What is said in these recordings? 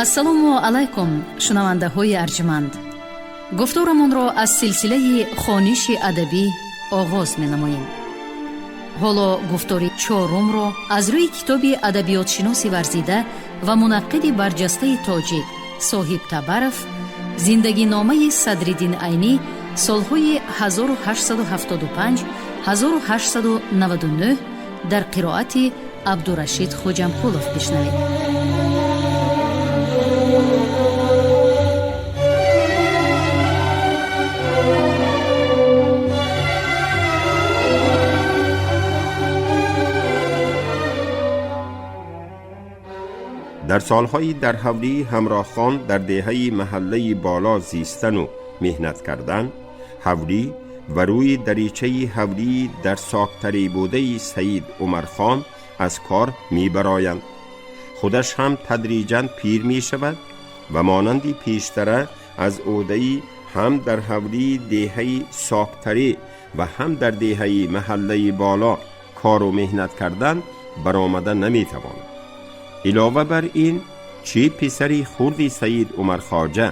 Ассалому алайкум, шунавандаҳои арҷманд. Гуфторамонро аз силсилаи хониши адабӣ оғоз менамоем. Ҳоло гуфтори чорумро аз рӯи китоби адабиётшиноси варзида ва мунаққиди барҷастаи тоҷик Соҳиб Табаров «Зиндагиномаи Садриддин Айнӣ солҳои 1875-1899» дар қироати Абдурашид Хоҷамкулов бишнавед. Дар солҳои дар ҳавлии ҳамроҳхон дар деҳаи маҳаллаи Боло зистан ва меҳнат кардан, ҳавлӣ ва рӯи даричаи ҳавлии дар соктарӣ будаи Саид Умархон аз кор мебароянд. Худаш ҳам тадриҷан пир мешавад ва монанди пештара аз ӯҳдаи ҳам дар ҳавлии деҳаи соктарӣ ва ҳам дар деҳаи маҳаллаи Боло кору меҳнат кардан баромада наметавонад. Илова бар ин, чӣ писари хурди Саид Умархоҷа,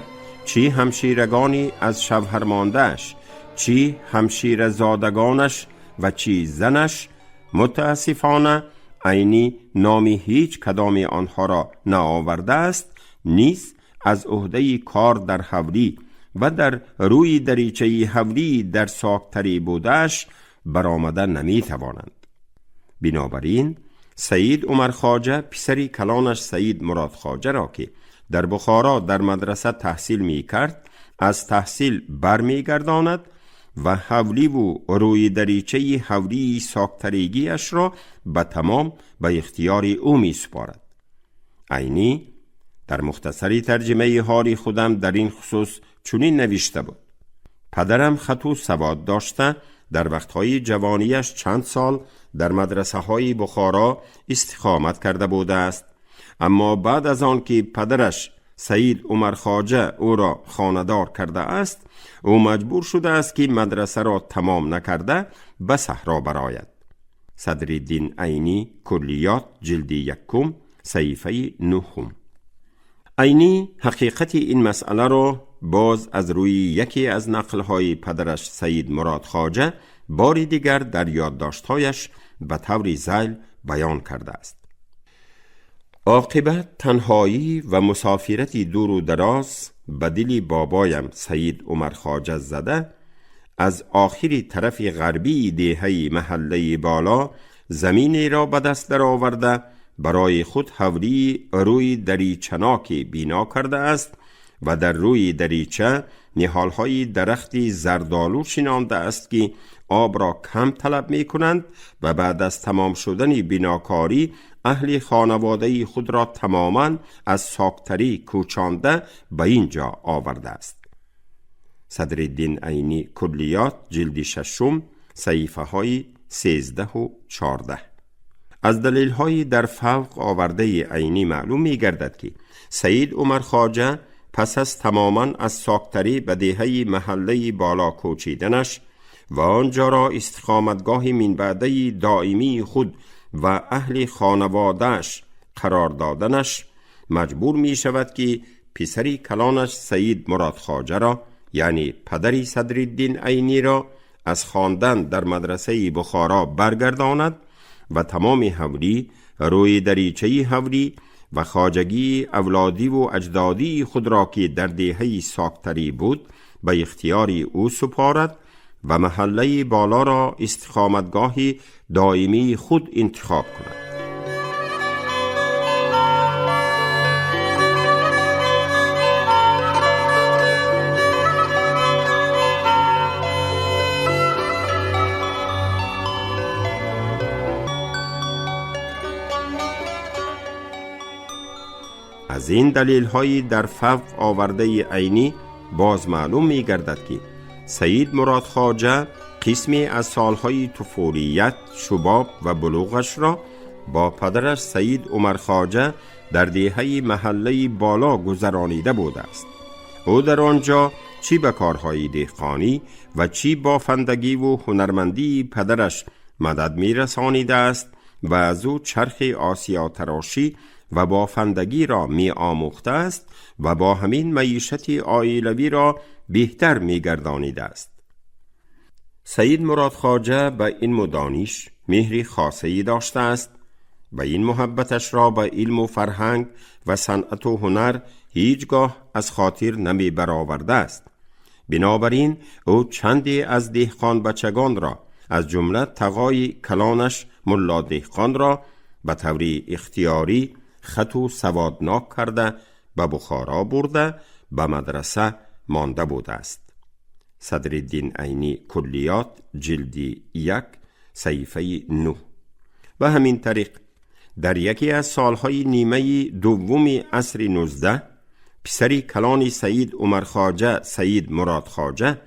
чӣ ҳамширагони аз шавҳармондааш, чӣ ҳамширазодагонаш ва чӣ занаш, мутаассифона, Айнӣ номи ҳеҷ кадоми онҳоро наовардааст, низ аз ӯҳдаи кор дар ҳавлӣ ва дар рӯи даричаи ҳавлии дар соктарӣ будааш баромада наметавонанд. Бинобар ин, Саид Умархоҷа писари калонаш Саид Муродхоҷаро, ки дар Бухоро дар мадраса таҳсил мекард, аз таҳсил бармегардонад ва ҳавливу рӯи даричаи ҳавлии соктаригиашро ба тамом ба ихтиёри ӯ месупорад. Айнӣ дар мухтасари тарҷимаи ҳоли худам дар ин хусус чунин навишта буд: падарам хату савод дошта, дар вақтҳои ҷавонияш чанд сол дар мадрасаҳои Бухоро истиқомат карда будааст. Аммо баъд аз он ки падараш Саид Умархоҷа ӯро хонадор кардааст, ӯ маҷбур шудааст, ки мадрасаро тамом накарда ба саҳро барояд. Садриддин Айнӣ, Куллиёт, ҷилди якум, саҳифаи нуҳум. Айнӣ ҳақиқати ин масъаларо боз аз рӯи яке аз нақлҳои падараш Саид Муродхоҷа бори дигар дар ёддоштҳояш ба таври зайл баён кардааст. Оқибат танҳоӣ ва мусофирати дуру дароз ба дили бобоям Саид Умархоҷа зада, аз охири тарафи ғарбии деҳаи маҳаллаи Боло заминеро ба даст дароварда, барои худ ҳавлии рӯи даричаноке бино кардааст ва дар рӯи дарича ниҳолҳои дарахти зардолу шинондааст, ки обро кам талаб мекунанд, ва баъд аз тамом шудани бинокорӣ аҳли хонаводаи худро тамоман аз соктарӣ кӯчонда ба ин ҷо овардааст. Садриддин Айнӣ, Куллиёт, ҷилди шашум, саҳифаҳои 13-у 14. Аз далелҳои дар фавқ овардаи Айнӣ маълум мегардад, ки Саид Умархоҷа пас аз тамоман аз соктарӣ ба деҳаи маҳаллаи Боло кӯчиданаш ва он ҷоро истиқоматгоҳи минбаъдаи доимии худ ва аҳли хонаводааш қарор доданаш, маҷбур мешавад, ки писари калонаш Саид Муродхоҷаро, яъне падари Садриддин Айниро, аз хондан дар мадрасаи Бухоро баргардонад ва тамоми ҳавлӣ, рӯи даричаи ҳавлӣ ва хоҷагии авлодиву аҷдодии худро, ки дар деҳаи соктарӣ буд, ба ихтиёри ӯ супорад ва маҳаллаи Болоро истиқоматгоҳи доимии худ интихоб кунад. Аз ин далелҳои дар фавқ овардаи Айнӣ боз маълум мегардад, ки Саид Муродхоҷа қисме аз солҳои туфулият, шубоб ва булуғашро бо падараш Саид Умархоҷа дар деҳаи маҳаллаи Боло гузаронида будааст. Ӯ дар он ҷо чӣ ба корҳои деҳқонӣ ва чӣ бофандагиву ҳунармандии падараш мадад мерасонидааст ва аз ӯ чархи осиётарошӣ و بافندگی را می آموخته است و با همین معیشت عائلوی را بهتر می گردانیده است. سید مراد خواجه به علم و دانش مهر خاصه‌ای داشته است و این محبتش را به علم و فرهنگ و صنعت و هنر هیچگاه از خاطر نمی برآورده است. بنابراین او چندی از دهقان بچگان را از جمله تقای کلانش ملا دهقان را به طور اختیاری خط و سوادناک کرده به بخارا برده به مدرسه مانده بوده است. صدرالدین عینی کلیات جلد 1 صحیفه 9. و همین طریق در یکی از سالهای نیمه دوم عصر 19 پسر کلان سید عمر خواجه سید مراد خواجه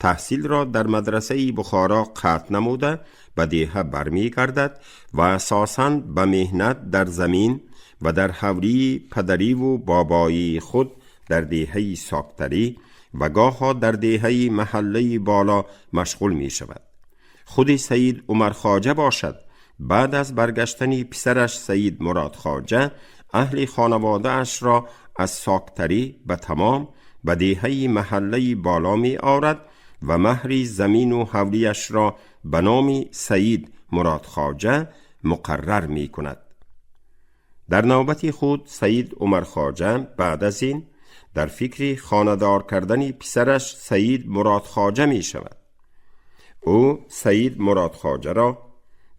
تحصیل را در مدرسه بخارا قطع نموده به دیهه برمی گردد و اساساً به مهنت در زمین و در حولی پدری و بابایی خود در دیهه ساکتری و گاها در دیهه محله بالا مشغول می شود. خود سید عمر خواجه باشد بعد از برگشتن پسرش سید مراد خواجه اهل خانواده اش را از ساکتری به تمام به دیهه محله بالا می آورد و مهری زمین و حولیش را به نام سید مراد خواجه مقرر می کند. در نوبت خود سید عمر خواجه بعد از این در فکر خانه‌دار کردن پسرش سید مراد خواجه می شود. او سید مراد خواجه را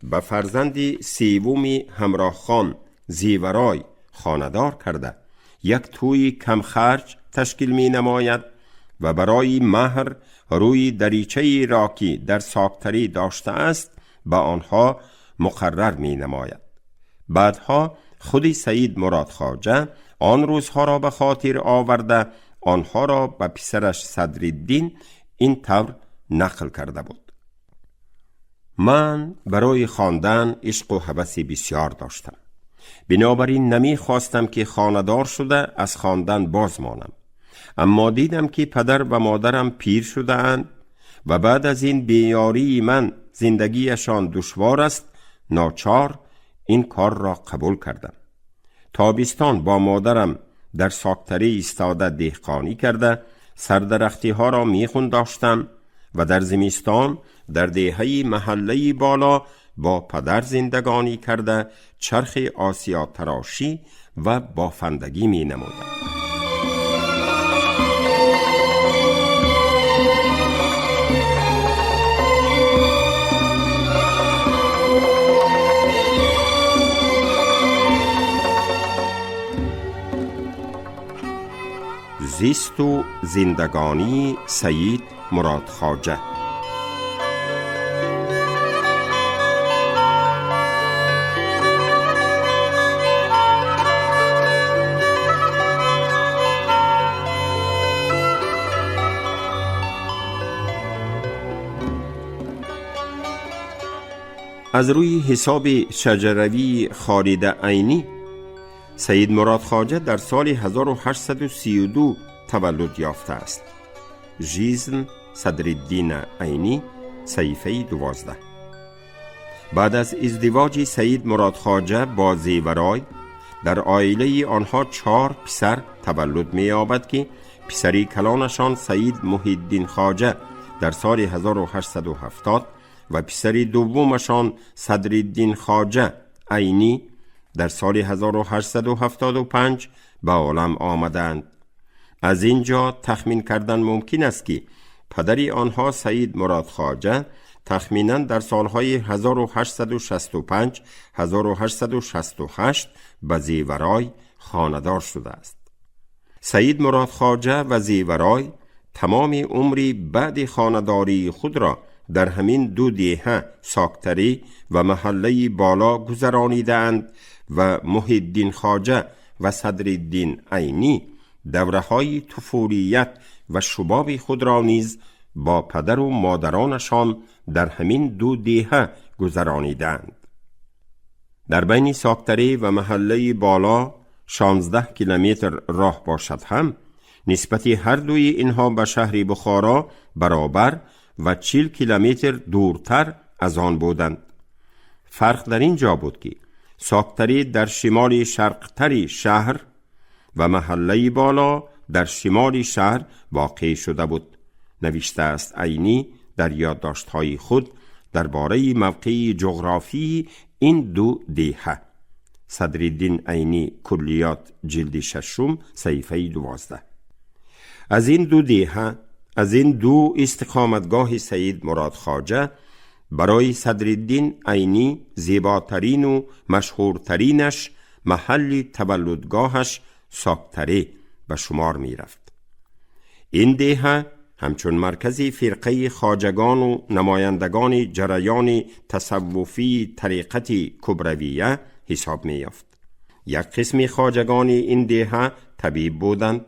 به فرزند سیوم همراه خان زیورای خانه‌دار کرده یک توی کم خرج تشکیل می نماید و برای مهر روی دریچه را که در ساکتری داشته است به آنها مقرر می نماید. بعدها خود سید مراد خواجه آن روزها را به خاطر آورده آنها را به پسرش صدرالدین این طور نقل کرده بود: من برای خواندن عشق و هوس بسیار داشتم، بنابراین نمی خواستم که خانه‌دار شده از خواندن باز مانم. اما دیدم که پدر و مادرم پیر شده اند و بعد از این بیاری من زندگیشان دشوار است، ناچار این کار را قبول کردم. تابستان با مادرم در ساکتری ایستاده دهقانی کرده سردرختی ها را میخون داشتم و در زمستان در دیهه محله بالا با پدر زندگانی کرده چرخ آسیا تراشی و بافندگی می نمودم. زیست و زندگانی سید مراد خواجه. از روی حساب شجروی خالد عینی سید مراد خواجه در سال 1832 تولد یافته است. ژیزن صدرالدین عینی صحیفه 12. بعد از ازدواج سید مراد خواجه با زیورای در عائله آنها 4 پسر تولد می‌یابد که پسری کلانشان سید محی‌الدین خواجه در سال 1870 و پسری دومشان صدرالدین خواجه عینی در سال 1875 به عالم آمدند. از اینجا تخمین کردن ممکن است که پدر آنها سید مراد خواجه تخمیناً در سالهای 1865 1868 به زیورای خانه‌دار شده است. سید مراد خواجه و زیورای تمام عمری بعد خانه‌داری خود را در همین دو دیهه ساکتری و محله بالا گذرانیدند و محی‌الدین خواجه و صدرالدین عینی دوره‌های طفولیت و شباب خود را نیز با پدر و مادرانشان در همین دو دیهه گذرانیدند. در بین ساکتری و محله بالا 16 کیلومتر راه باشد هم نسبت هر دوی اینها به شهر بخارا برابر و 40 کیلومتر دورتر از آن بودند. فرق در این جا بود که ساکتری در شمال شرقتری شهر و محله بالا در شمال شهر واقع شده بود. نوشته است عینی در یادداشت‌های خود درباره موقع جغرافی این دو دیهه. صدرالدین عینی، کلیات، جلد ششم، صحیفه 12. از این دو دیهه، از این دو استقامتگاه سید مراد خواجه، برای صدرالدین عینی زیباترین و مشهورترینش محل تولدگاهش ساکتره به شمار می رفت. این دیهه همچون مرکز فرقه خواجگان و نمایندگان جریان تصوفی طریقت کبرویه حساب می یافت. یک قسم خواجگان این دیهه طبیب بودند،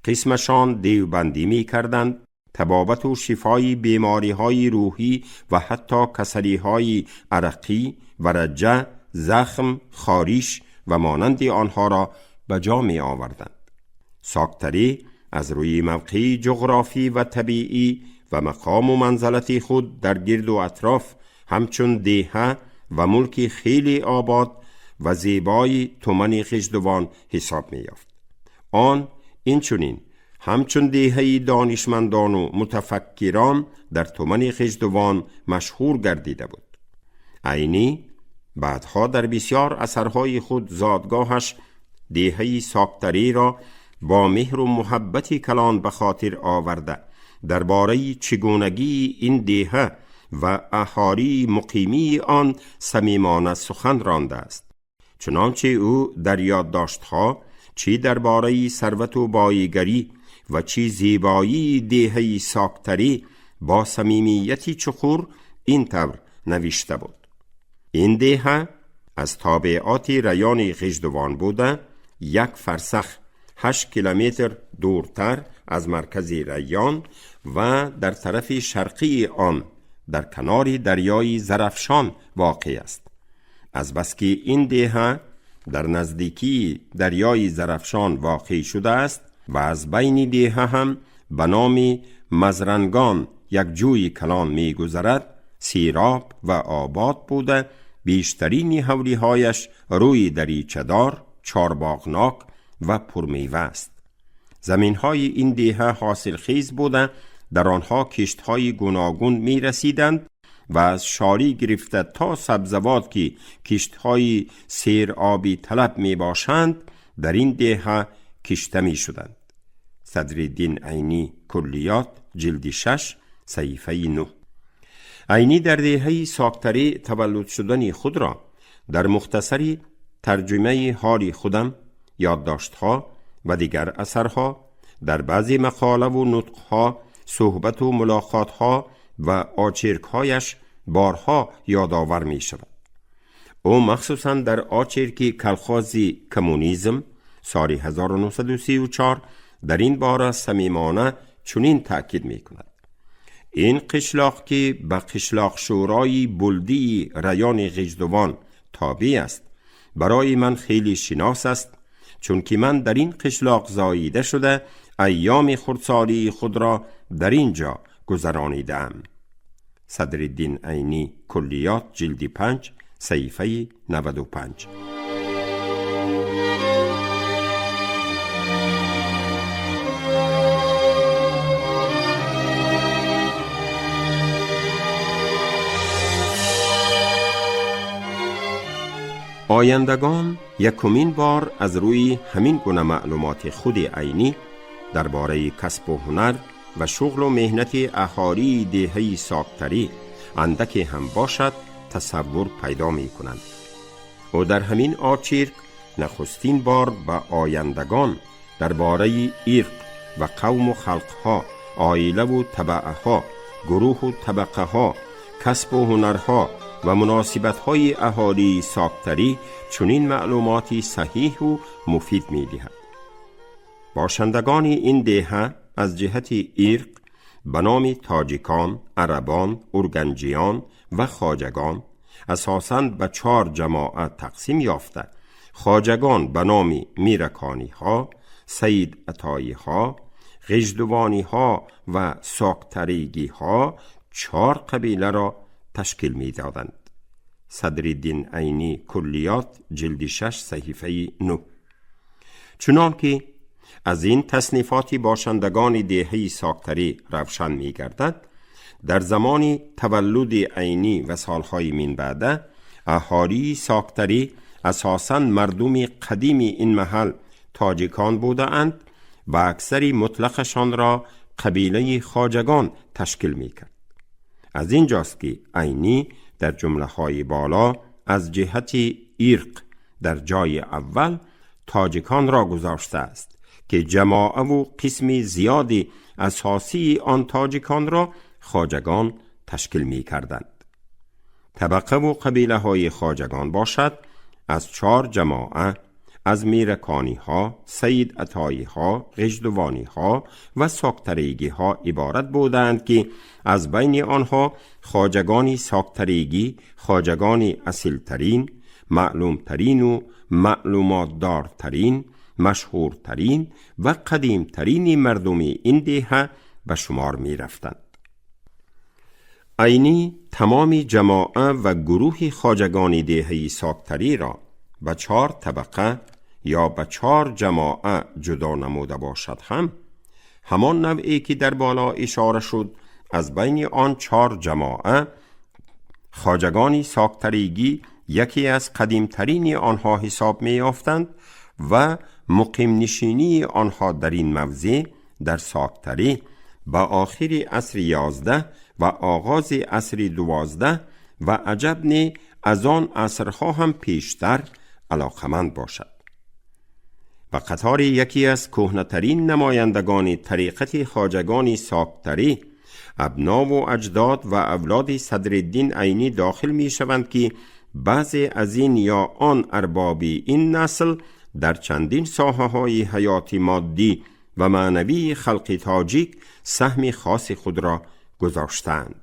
قسمشان دیوبندی می کردند، طبابت و شفای بیماری های روحی و حتی کسری های عرقی و رجه، زخم، خاریش و مانند آنها را به جا می آوردند. ساکتری از روی موقع جغرافی و طبیعی و مقام و منزلت خود در گرد و اطراف همچون دیهه و ملک خیلی آباد و زیبای تومن خشدوان حساب می یافت. آن این چنین همچون دیهه دانشمندان و متفکران در تومن خشدوان مشهور گردیده بود. عینی بعدها در بسیار اثرهای خود زادگاهش دیهه ساکتری را با مهر و محبت کلان به خاطر آورده، درباره چگونگی این دیهه و اهالی مقیمی آن صمیمانه سخن رانده است. چنانچه او در یادداشت‌ها چی درباره ثروت و بایگری و چی زیبایی دیهه ساکتری با صمیمیتی چخور این طور نوشته بود: این دیهه از تابعات ریان غژدوان بوده، 1 فرسخ 8 کیلومتر دورتر از مرکز ریان و در طرف شرقی آن در کنار دریای زرافشان واقع است. از بس که این دیهه در نزدیکی دریای زرافشان واقع شده است و از بین دیهه هم به نام مزرنگان یک جوی کلان می گذرد، سیراب و آباد بوده، بیشترین حولی‌هایش روی دریچه‌دار، چارباغناک و پرمیوه است. زمین‌های این دیهه حاصلخیز بوده، در آنها کشت‌های گوناگون می رسیدند و از شالی گرفته تا سبزوات که کشت‌های سیر آبی طلب می باشند در این دیهه کشته می شدند. صدرالدین عینی، کلیات، جلد 6، صحیفه 9. عینی در دیهه ساکتری تولد شدن خود را در مختصری ترجمه حال خودم، یادداشت‌ها و دیگر اثرها، در بعضی مقاله و نطق‌ها، صحبت و ملاقات‌ها و آچرک‌هایش بارها یادآور می شود. او مخصوصاً در آچرک کلخاز کمونیزم سال 1934 در این باره صمیمانه چنین تأکید می کند: این قشلاق که به قشلاق شورای بلدی ریان غژدوان تابع است، برای من خیلی شناس است، چون که من در این قشلاق زاییده شده ایام خردسالی خود را در اینجا گذرانیدم. صدرالدین عینی، کلیات، جلد 5، صحیفه 95. آیندگان یکمین بار از روی همین گونه معلومات خود عینی درباره کسب و هنر و شغل و مهنت اهالی دیهه ساکتری اندکی هم باشد تصور پیدا می کنند. او در همین آچیرک نخستین بار به آیندگان درباره ایرق و قوم و خلقها، عائله و طبعها، گروه و طبقه ها، کسب و هنرها و مناسبت‌های اهالی ساکتری چنین معلوماتی صحیح و مفید می‌دهد. باشندگان این دیهه از جهت ایرق به نام تاجیکان، عربان، ارگنجیان و خواجگان اساساً به 4 جماعت تقسیم یافته. خواجگان به نام میرکانی ها، سید عطایی ها، غژدوانی ها و ساکتریگی ها 4 قبیله را تشکیل می دادند. Садриддин Айнӣ, Куллиёт, ҷилди 6, саҳифаи 9. Чунон ки аз ин таснифоти бошандагони деҳаи Соктарӣ равшан мегардад, дар замони таваллуди Айнӣ ва солҳои минбаъда аҳолии Соктарӣ асосан мардуми қадими ин маҳал тоҷикон будаанд ва аксари мутлақашонро қабилаи хоҷагон ташкил мекард. Аз ин ҷост ки Айнӣ дар ҷумлаҳои боло аз ҷиҳати ирқ дар ҷои аввал тоҷиконро гузоштааст ки ҷамоаву қисми зиёди асосии он тоҷиконро хоҷагон ташкил мекарданд. Табақаву қабилаҳои хоҷагон бошад аз 4 ҷамоа аз миракониҳо, саид атоиҳо, ғиждувониҳо ва соктарегиҳо иборат буданд ки аз байни онҳо хоҷагони соктарегӣ хоҷагони асилтарин, маълумтарину маълумотдортарин, машҳуртарин ва қадимтарини мардуми ин деҳа ба шумор мерафтанд. Айнӣ тамоми ҷамоа ва гурӯҳи хоҷагони деҳаи Соктариро ба 4 табақа ё ба 4 ҷамоа ҷудо намуда бошад ҳам, ҳамон навъе ки дар боло ишора шуд, аз байни он 4 ҷамоа хоҷагони соктаригӣ яке аз қадимтарини онҳо ҳисоб меёфтанд ва муқимнишинии онҳо дар ин мавзеъ дар Соктарӣ ба охири асри 11 ва оғози асри 12 ва аҷаб не аз он асрҳо ҳам пештар алоқаманд бошад. Ба қатори яке аз кӯҳнатарин намояндагони тариқати хоҷагони Соктарӣ абнову аҷдод ва авлоди Садриддин Айнӣ дохил мешаванд ки баъзе аз ин ё он арбоби ин насл дар чандин соҳаҳои ҳаёти моддӣ ва маънавии халқи тоҷик саҳми хоси худро гузоштаанд.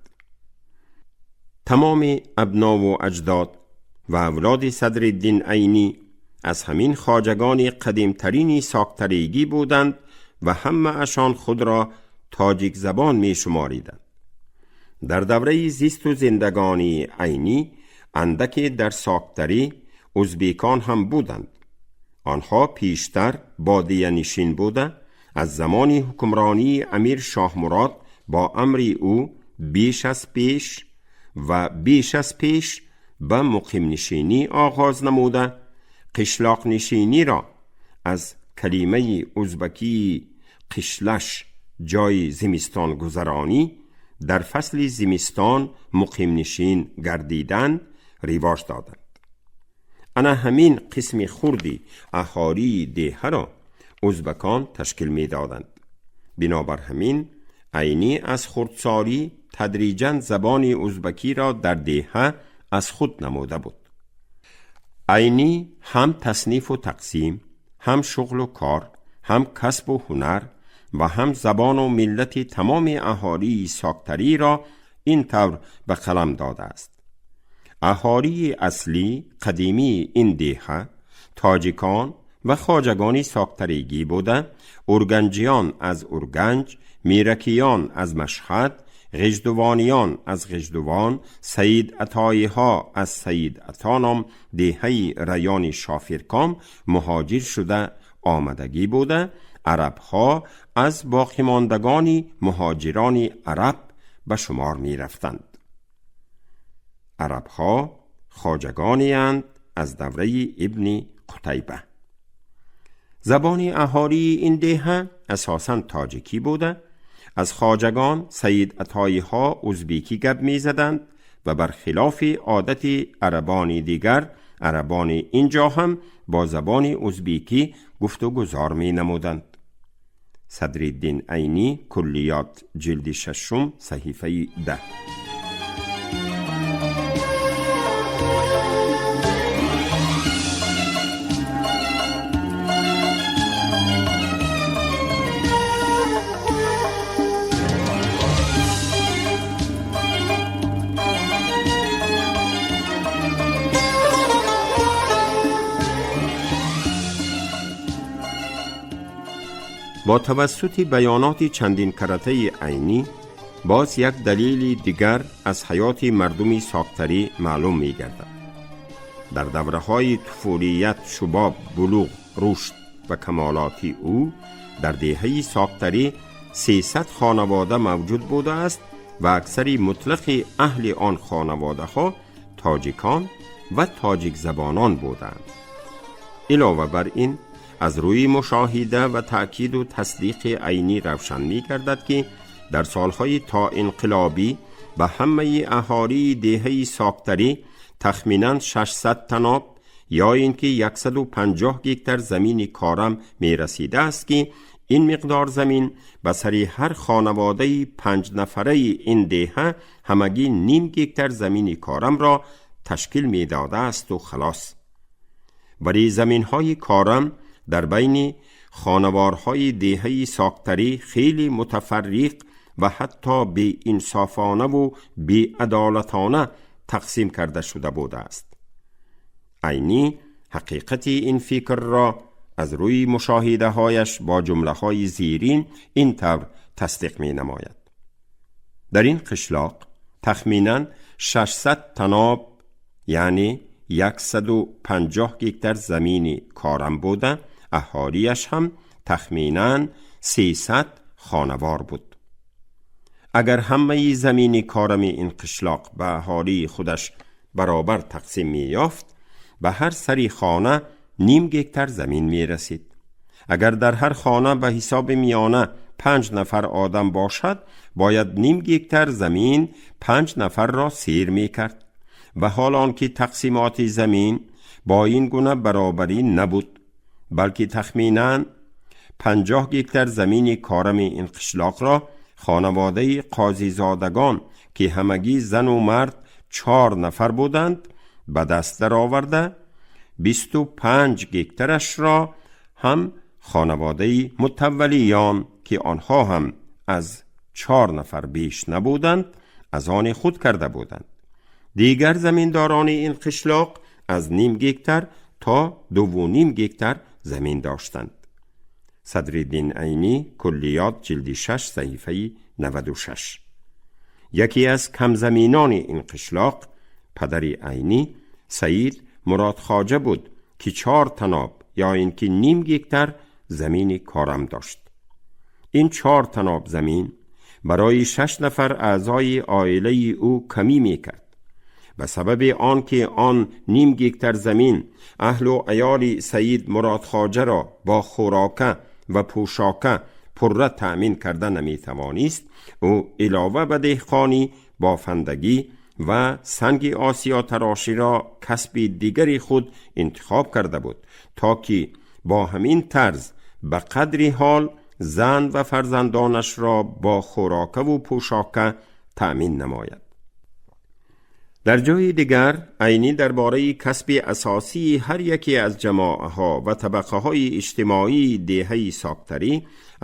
Тамоми абнову аҷдод ва авлоди Садриддин Айнӣ аз ҳамин хоҷагони қадимтарини соктаригӣ буданд ва ҳамаашон худро тоҷикзабон мешумориданд. Дар давраи зисту зиндагонии Айнӣ андаке дар Соктарӣ узбекон ҳам буданд. Онҳо пештар бодиянишин буда, аз замони ҳукмронии амир Шоҳмурод бо амри ӯ беш аз пеш ва беш аз пеш ба муқимнишинӣ оғоз намуда, қишлоқнишиниро аз калимаи узбакии қишлаш ҷои зимистонгузаронӣ дар фасли зимистон муқимнишин гардидан ривоҷ доданд. Ана ҳамин қисми хурди аҳолии деҳаро узбакон ташкил медоданд. Бинобар ҳамин Айнӣ аз хурдсолӣ тадриҷан забони узбакиро дар деҳа аз худ намуда буд. Айнӣ ҳам таснифу тақсим, ҳам шуғлу кор, ҳам касбу ҳунар ва ҳам забону миллати тамоми аҳолии Соктариро ин тавр ба қалам додааст. Аҳолии аслӣ қадимии ин деҳа тоҷикон ва хоҷагони соктаригӣ буда, урганҷиён аз Урганҷ, миракиён аз Машҳад, ғиждувониён аз Ғиждувон, саид атоиҳо аз Саид Ато ном деҳаи райони Шофирком муҳоҷир шуда омадагӣ буда, арабҳо аз боқимондагони муҳоҷирони араб ба шумор мерафтанд. Арабҳо хоҷагонеанд аз давраи Ибни Қутайба. Забони аҳолии ин деҳа асосан тоҷикӣ буда, аз хоҷагон саид атоиҳо узбекӣ гап мезаданд ва бархилофи одати арабони дигар, арабони ин ҷо ҳам бо забони узбекӣ гуфтугузор менамуданд. Садриддин Айнӣ, Куллиёт, ҷилди 6, саҳифаи 10. Бо тавассути баёноти чандин каратаи Айнӣ боз як далели дигар аз ҳаёти мардуми Соктарӣ маълум мегардад. Дар давраҳои туфулият, шубоб, булуғ, рушд ва камолоти ӯ дар деҳаи Соктарӣ 300 хонавода мавҷуд будааст ва аксари мутлақи аҳли он хонаводаҳо тоҷикон ва тоҷикзабонон буданд. Илова бар ин, аз рӯи мушоҳида ва таъкиду тасдиқи айнӣ равшан мегардад, ки дар солҳои то инқилобӣ ба ҳамаи аҳолии деҳаи Соктарӣ тахминан 600 таноб ё ин ки 150 гектар замини корам мерасидааст, ки ин миқдор замин ба сари ҳар хонаводаи 5 нафараи ин деҳа ҳамагӣ ним гектар замини корамро ташкил медодаасту халос. Вале заминҳои корам дар байни хонаварҳои деҳаи Соктарӣ хеле мутафарриқ ва ҳатто беинсофонаву беадолатона тақсим карда шуда будааст. Айнӣ ҳақиқати ин фикрро аз рӯи мушоҳидаҳояш бо ҷумлаҳои зерин ин тавр тасдиқ менамояд: дар ин қишлоқ тахминан 600 таноб, яъне 150 гектар замини корам буда, аҳолиаш ҳам тахминан 300 хонавор буд. Агар ҳамаи замини корами ин қишлоқ ба аҳолии худаш баробар тақсим меёфт, ба ҳар сари хона ним гектар замин мерасид. Агар дар ҳар хона ба ҳисоби миёна 5 нафар одам бошад, бояд ним гектар замин 5 нафарро сер мекард. Ва ҳол он ки тақсимоти замин бо ин гуна баробарӣ набуд, балки тахминан 50 гектар замини корами ин қишлоқро хонаводаи қозизодагон, ки ҳамагӣ зану мард 4 нафар буданд, ба даст дароварда, 25 гектарашро ҳам хонаводаи мутаввалиён, ки онҳо ҳам аз 4 нафар беш набуданд, аз они худ карда буданд. Дигар заминдорони ин қишлоқ аз ним гектар то 2.5 гектар замин доштанд. Садриддин Айнӣ, Куллиёт, ҷилди 6, саҳифаи 96. Яке аз камзаминони ин қишлоқ падари Айнӣ, Саид Муродхоҷа буд, ки 4 таноб ё ин ки ним гектар замини корам дошт. Ин 4 таноб замин барои 6 нафар аъзои оилаи ӯ камӣ мекард. Ба сабаби он ки он ним гектар замин аҳлу аёли Саид Муродхоҷаро бо хӯрока ва пӯшока пурра таъмин карда наметавонист, ӯ илова ба деҳқонӣ бофандагӣ ва санги осиётароширо касби дигари худ интихоб карда буд, то ки бо ҳамин тарз ба қадри ҳол зан ва фарзандонашро бо хӯрокаву пӯшока таъмин намояд. Дар ҷои дигар Айнӣ дар бораи касби асосии ҳар яке аз ҷамоаҳо ва табақаҳои иҷтимоии деҳаи Соктарӣ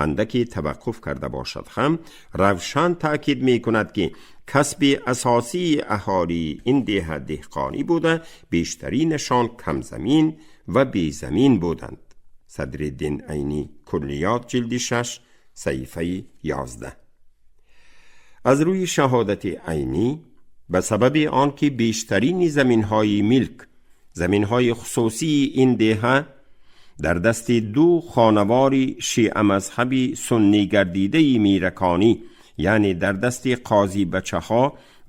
андаке таваққуф карда бошад ҳам, равшан таъкид мекунад, ки касби асосии аҳолии ин деҳа деҳқонӣ буда, бештаринашон камзамин ва безамин буданд. Садриддин Айнӣ, Куллиёт, ҷилди 6, саҳифаи 11. Аз рӯи шаҳодати Айнӣ, ба сабаби он ки бештарини заминҳои милк, заминҳои хусусии ин деҳа дар дасти ду хонавори шиамазҳаби суннӣ гардидаи мираконӣ, яъне дар дасти қозӣ бачаҳо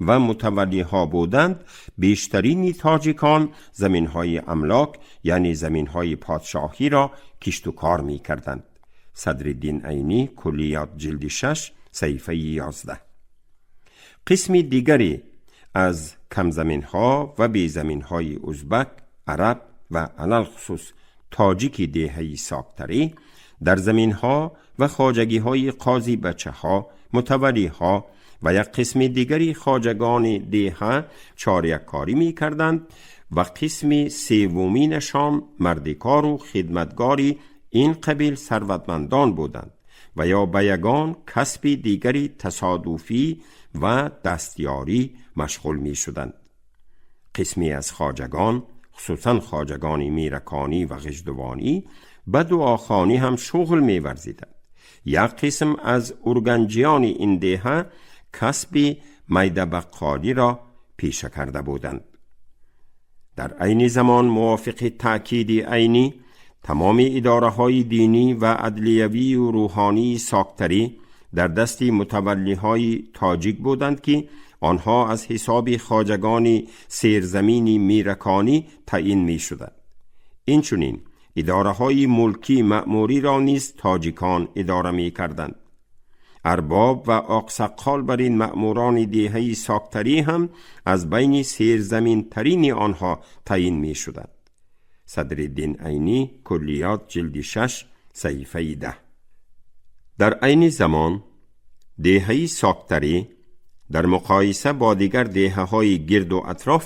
ва мутаваллиҳо буданд, бештарини тоҷикон заминҳои амлок, яъне заминҳои подшоҳиро кишту кор мекарданд. Садриддин Айнӣ, Куллиёт, ҷилди 6, саҳифаи 11. Қисми дигаре аз камзаминҳо ва безаминҳои узбак, араб ва алалхусус тоҷики деҳаи Соктарӣ дар заминҳо ва хоҷагиҳои қозӣ бачаҳо, мутаваллиҳо ва як қисми дигари хоҷагони деҳа чоряккорӣ мекарданд ва қисми севуминашон мардикору хидматгори ин қабил сарватмандон буданд ва ё ба ягон касби дигари тасодуфӣ ва дастёрӣ машғул мешуданд. Қисме аз хоҷагон, хусусан хоҷагони мираконӣ ва ғиждувонӣ, ба дуохонӣ ҳам шуғл меварзиданд. Як қисм аз урганҷиёни ин деҳа касби майдабаққолиро пеша карда буданд. Дар айни замон мувофиқи таъкиди Айнӣ тамоми идораҳои динӣ ва адлиявию рӯҳонии Соктарӣ дар дасти мутаваллиҳои тоҷик буданд, ки онҳо аз ҳисоби хоҷагони серзамини мираконӣ таъин мешуданд. Инчунин идораҳои мулкӣ маъмуриро низ тоҷикон идора мекарданд. Арбоб ва оқсаққол бар ин маъмурони деҳаи Соктарӣ ҳам аз байни серзаминтарини онҳо таъин мешуданд. Садриддин Айнӣ, Куллиёт, ҷилди 6, саҳифаи 10. Дар айни замон деҳаи Соктарӣ дар муқоиса бо дигар деҳаҳои гирду атроф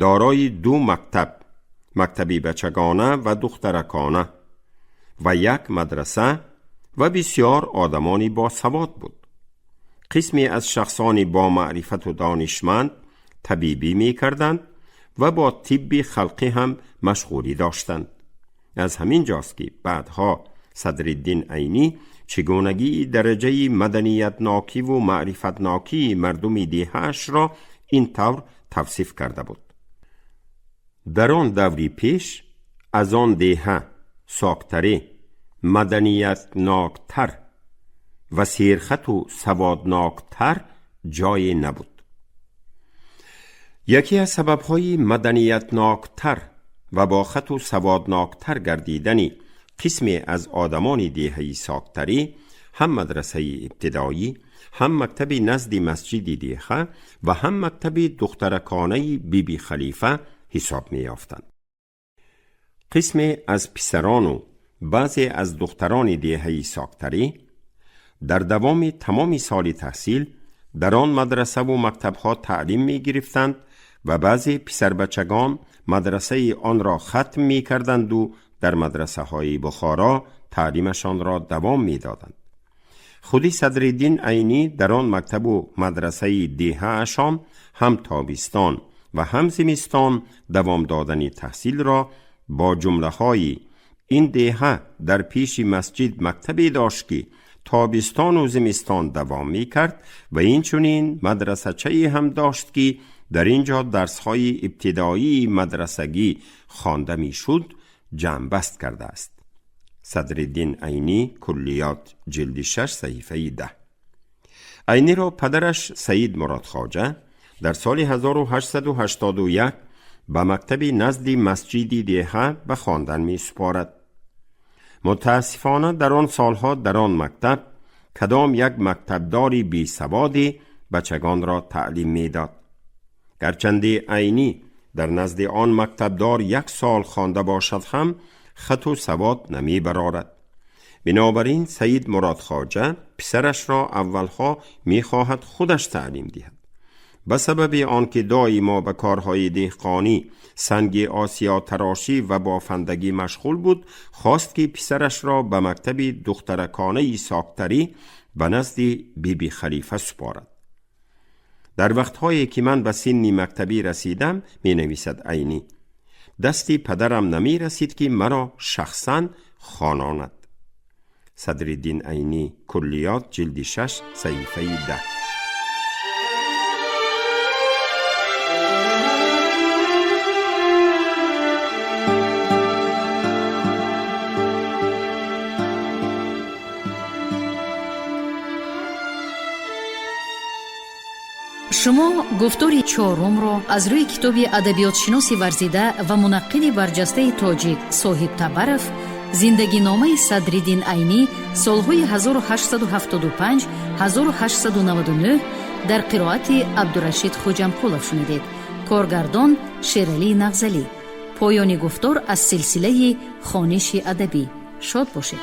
дорои ду мактаб, мактаби бачагона ва духтаракона ва як мадраса ва бисёр одамони босавод буд. Қисме аз шахсони бомаърифату донишманд табибӣ мекарданд ва бо тибби халқӣ ҳам машғулӣ доштанд. Аз ҳамин ҷост, ки баъдҳо Садриддин Айнӣ чигунагии дараҷаи маданиятнокиву маърифатнокии мардуми деҳаашро ин тавр тавсиф карда буд: дар он даври пеш аз он деҳа Соктарӣ маданиятноктар ва серхату саводноктар ҷое набуд. Яке аз сабабҳои маданиятноктар ва бо хату саводноктар гардидани қисме аз одамони деҳаи Соктарӣ ҳам мадрасаи ибтидоӣ, ҳам мактаби назди масҷиди деҳа ва ҳам мактаби духтараконаи Биби Халифа ҳисоб меёфтанд. Қисме аз писарону баъзе аз духтарони деҳаи Соктарӣ дар давоми тамоми соли таҳсил дар он мадрасаву мактабҳо таълим мегирифтанд ва баъзе писарбачагон мадрасаи онро хатм мекарданду дар мадрасаҳои Бухоро таълимашонро давом медоданд. Худи Садриддин Айнӣ дар он мактабу мадрасаи деҳаашон ҳам тобистон ва ҳам зимистон давом додани таҳсилро бо ҷумлаҳои ин деҳа дар пеши масҷид мактабе дошт, ки тобистону зимистон давом мекард ва инчунин мадрасачае ҳам дошт, ки дар ин ҷо дарсҳои ибтидоии мадрасагӣ хонда мешуд, ҷамъбаст кардааст. Садриддин Айнӣ, Куллиёт, ҷилди 6, саҳифаи 10. Айниро падараш Саид Муродхоҷа дар соли 1881 ба мактаби назди масҷиди деҳа ба хондан месупорад. Мутаассифона, дар он солҳо дар он мактаб кадом як мактабдори бесаводе бачагонро таълим медод. Гарчанде Айнӣ дар назди он мактабдор як сол хонда бошад ҳам, хату савод намебарорад. Бинобар ин Саид Муродхоҷа писарашро аввалҳо мехоҳад худаш таълим диҳад. Ба сабаби он ки доимо ба корҳои деҳқонӣ, санги осиётарошӣ ва бофандагӣ машғул буд, хост, ки писарашро ба мактаби духтараконаи Соктарӣ ба назди Биби Халифа супорад. Дар вақтҳое ки ман ба синни мактабӣ расидам, менависад Айнӣ, дасти падарам намерасид, ки маро шахсан хононад. Садриддин Айнӣ, Куллиёт, ҷилди 6, саҳифаи 10. Шумо гуфтори чорумро аз рӯи китоби адабиётшиноси варзида ва мунаққиди барҷастаи тоҷик Соҳиб Табаров «Зиндагиномаи Садриддин Айнӣ солҳои 1875-1899» дар қироати Абдурашид Хоҷамкулов шунидед. Коргардон Шералӣ Нағзалӣ. Поёни гуфтор аз силсилаи хониши адабӣ. Шод бошед.